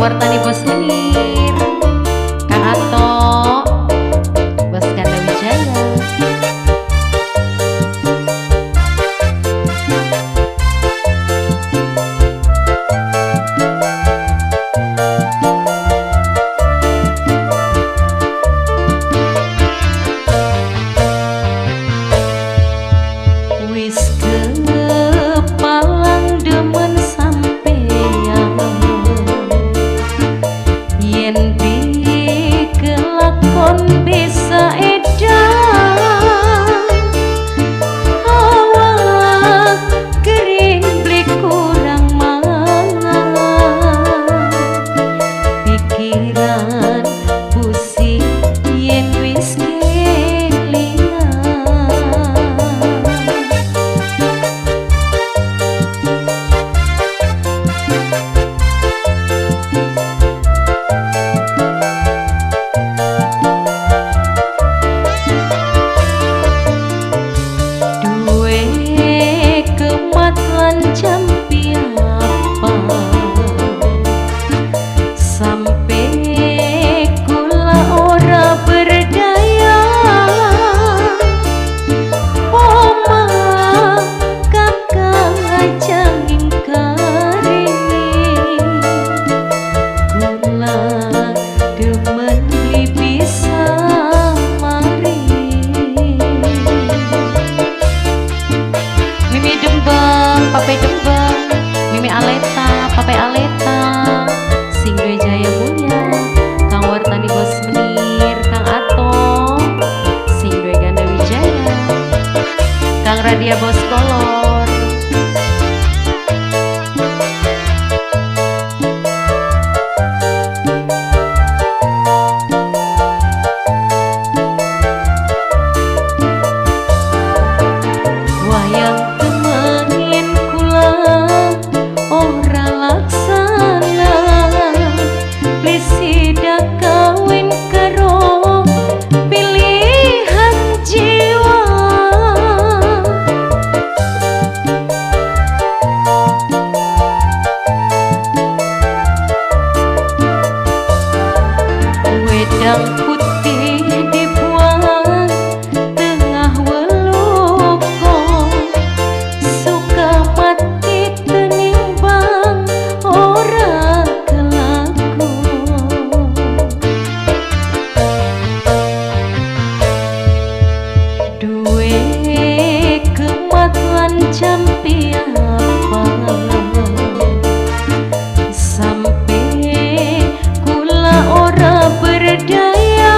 Wartani Bos Menir, Kang Ato, Bos Ganda Wijaya. Wis kepalang demen sampeyan, yen dikelakon bisa edan, awak kering beli kurang mangan, pikiran pusing yen wis kelingan. Duwe kemat lan jampi apa sampe kula ora berdaya, omah kakang aja ngingkari, kula demen beli bisa mari. Mimi Dembang, Pape Dembang, Mimi Aleta, Pape Aleta, sing duwe jaya mulia, Kang Wartani Bos Menir, Kang Ato, sing duwe Ganda Wijaya, Kang Radia Bos Kolor. Wayang temenin kula ora laksana, beli sida kawin karo pilihan jiwa. Wedang putih dibuang tengah weluko, suka mati tenimbang ora kelakon. Duwe kemat lan jampi apa sampe kula ora berdaya,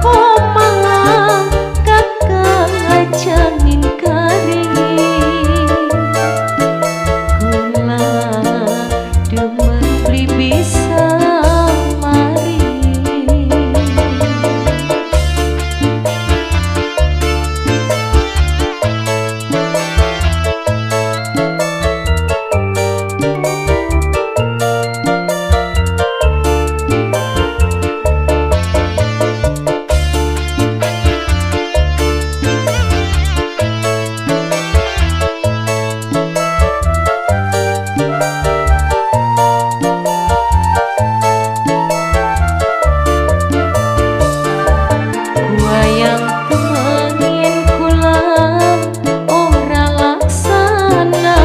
omah kakang aja ngingkari, kula demen beli bisa mari. Wayang temenin kula ora laksana,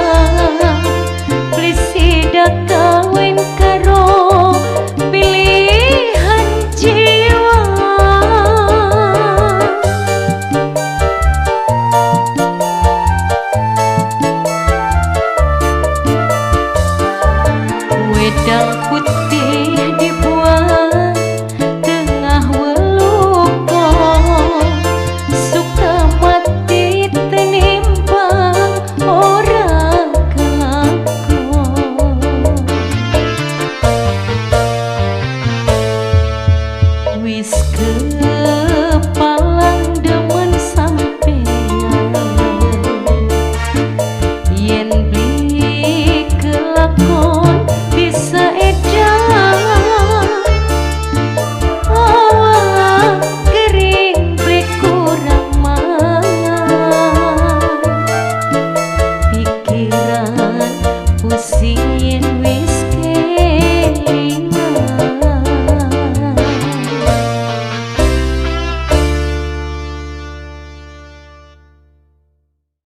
beli sida kawin karo pilihan jiwa. Wedang putih dibuang tengah weluko, suka mati tenimbang ora kelakon. Wis kepalang demen sampeyan, yen beli kelakon bisa edan, awak kering beli kurang mangan, pikiran pusing.